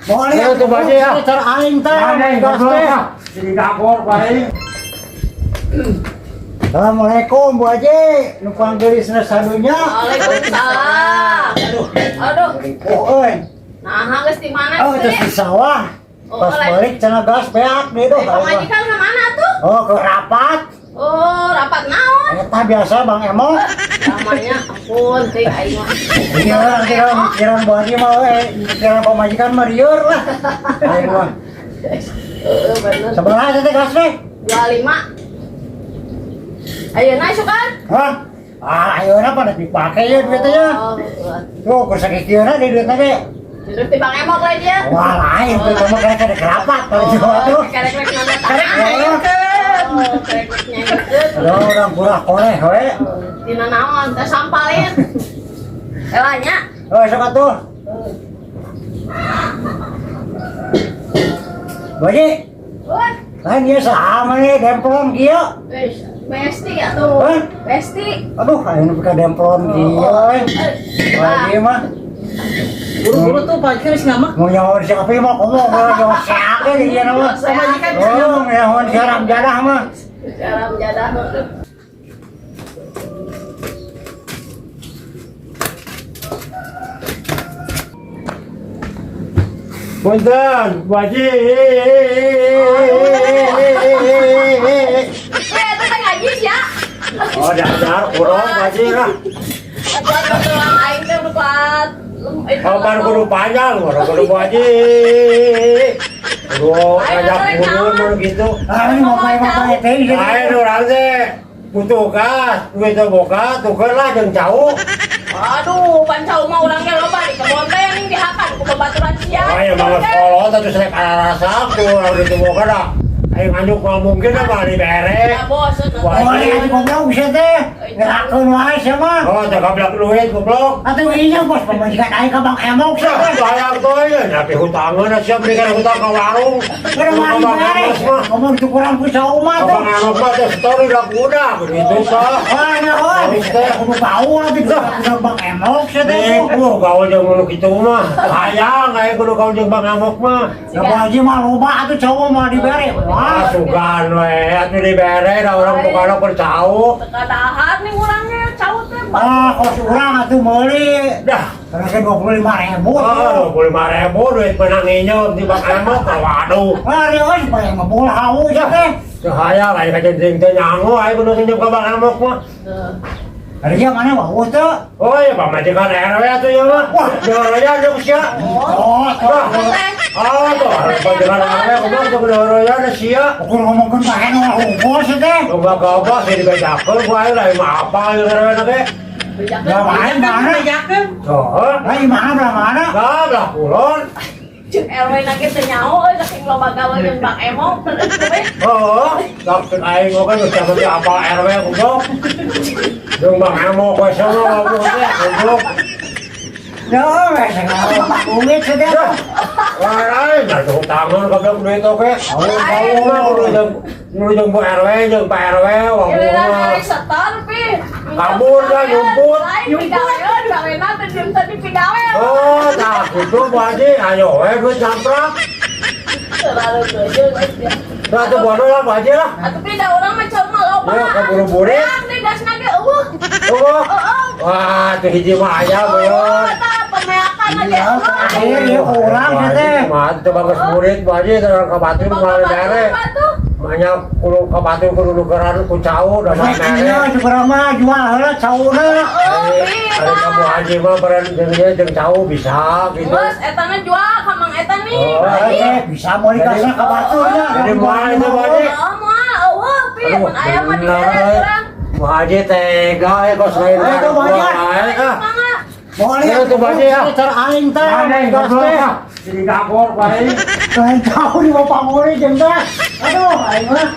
Boleh Ayo tuh, Pak Haji, ya. Cara aing teh, Aneh, gas goblok teh. ah. Jadi dapur paling. Assalamualaikum Bu Haji, numpang geulisna sadunya. Waalaikumsalam. Aduh, Aduh, oh euy. nah geus di mana Oh, terus di sawah. Oh, Pas lain. balik cenah gas beak deh duh. Eh, pamajikan ka mana tuh? Oh, ke rapat. Oh, rapat naon? Eta biasa Bang Emo. Namanya ampun, teh aing mah. Iya, kira mikiran Bu Haji mah we, mikiran pamajikan mah lieur lah. Aing mah. Heeh, bener. Sebelah teh gas teh. 25. Ayeuna isukan? Hah? Ah, ayeuna pada dipake ya duitnya ya. Oh, heeh. Tuh, keur sakitieuna di duitnya ge. Terus di Bang Emok lah dia. Wah, lain tuh kamu kira-kira kerapat kalau jual tuh. Kerek-kerek nanda Kerek tangan. Oh, kerek-kerek nyanyikeun. Ada orang kurang koleh we. Tina naon teh sampalin. Elah nya. Oh, sok atuh. Bu Haji, Wah, lain ieu sama nih demplon kieu. wis, besti atuh. Hah? Besti. Aduh, ayeuna buka demplon kieu we. Bu Haji mah Buru-buru tuh Pak Haji geus ngambek. mau nyawa siapa mah komo mau nyawa siapa di dieu mah. Pamajikan geus Oh, ngambek. nyawa siaram jadah mah. Jaram jadah. Punten, Bu Haji. Eh, itu teh ngaji sia. Oh, dasar kurang Bu Haji lah. Buat kebetulan aing teh buat Oh, baru kudu panjang, baru kudu Bu Haji. Kudu ngajak kudu mun gitu. Ah, ini mau bae teh. Lain urang teh butuh gas, duit teh boga, tuker lah jeung cau. Aduh, pan cau mah urang ge loba di kebon teh ning dihakan ku babaturan sia. Oh, ya mah kolot atuh selek ararasak tuh urang ditu boga dah. Ayo nganjuk mah mungkin apa dibere. Ya bosen. Wah. Oh, ini goblok sia teh. Ngerakeun wae sia mah. Oh, teh goblok duit goblok. Atuh iya bos pamajikan aing ka Bang Emok sia teh. Bayar tuh ya, tapi hutangan siap berikan hutang ke warung. Kada mah Bang dibere. Emos mah. Ngomong tukuran ku sauma Bang tuh. Emos mah teh story dah kuda begitu sah. Wah, ya oh, kudu gaul lah gitu. Kudu Bang Emok sia teh. Nipu gaul jeung nu kitu mah. Hayang aya kudu gaul jeung Bang Emok mah. Ya Bu Haji mah loba atuh cowok mah dibere. Wah, Ah, sugan we, atuh dibere da urang bogana keur cau. Teka dahar nih urangnya cau teh. Ah, kos urang atuh meuli. Dah, Karena ke 25.000. oh, 25.000 duit menang inyeum di Bang Emok, waduh. Wah, dia euy supaya ngebul haus sia teh. Teu hayang aya kajenting teu nyangu aya kudu nginjem ka Bang Emok mah. Hari dia mana wah teu? Oh ya pamajikan RW atuh ya mah. Wah, doroyan jeung sia. Oh, Wah. Ah, tuh pamajikan RW kumaha tuh doroyan sia. Ukur ngomongkeun ka anu hungkul sia teh. Loba gabah sih dibejakeun ku aing lain mah apa ieu RW na ge. Ya main mana? Bejakeun. Tuh, Lah mana belah mana? lah belah kulon. Cek RW na ge teu nyaho euy saking loba gawe jeung Bang Emok. Oh, langsung aing oge geus sampe apa RW goblok. Jeung Bang Emok we sama goblok teh goblok. Ya, wes ngomong sia teh. Wah, lain dah hutangan goblok duit oge. Aing mah kudu jeung Bu RW jeung Pak RW wah Giliran mah. hari setor pi. Kabur dah, nyumput. Lain pigawe euy gawena teh jeung tadi pigawe. Oh, tah gitu Bu Haji, ayo we duit namprak. Terlalu tujuh guys dia. Nah, tuh bodoh lah Bu Haji lah. Atuh pi da urang mah cau mah loba. Ya, keburu-buru. Beak deh gasna ge eueuh. Tuh. Heeh. Wah, tuh hiji mah aya Oh, beun. eta pemeakan aja. Iya, terakhir ya urang sia teh. Mah teu bagus murid Bu Haji terus ka batur moal dibere. Banyak kudu ka batur kudu nukeran ku cau da mah Iya, mere. seberapa mah jual heula cauna. Oh, pi. Ari ka Bu Haji mah beren jeung ieu jeung cau bisa gitu. Terus etana jual ka Mang eta nih. Oh, Eh, bisa meuli gasna ka baturnya. Jadi moal itu Bu Haji. Oh, moal eueuh pi mun aya mah dibere bener. urang. Bu Haji tega ya kos lain Ayo, tuh, Bu Haji. ah. Mangga. Boleh Ayo, tuh, Bu Haji, ya. Cara aing teh, Aneh, gas goblok teh. ah. Jadi dapur paling. Lain tahu di bapak ngori jeung gas. Aduh, aing mah.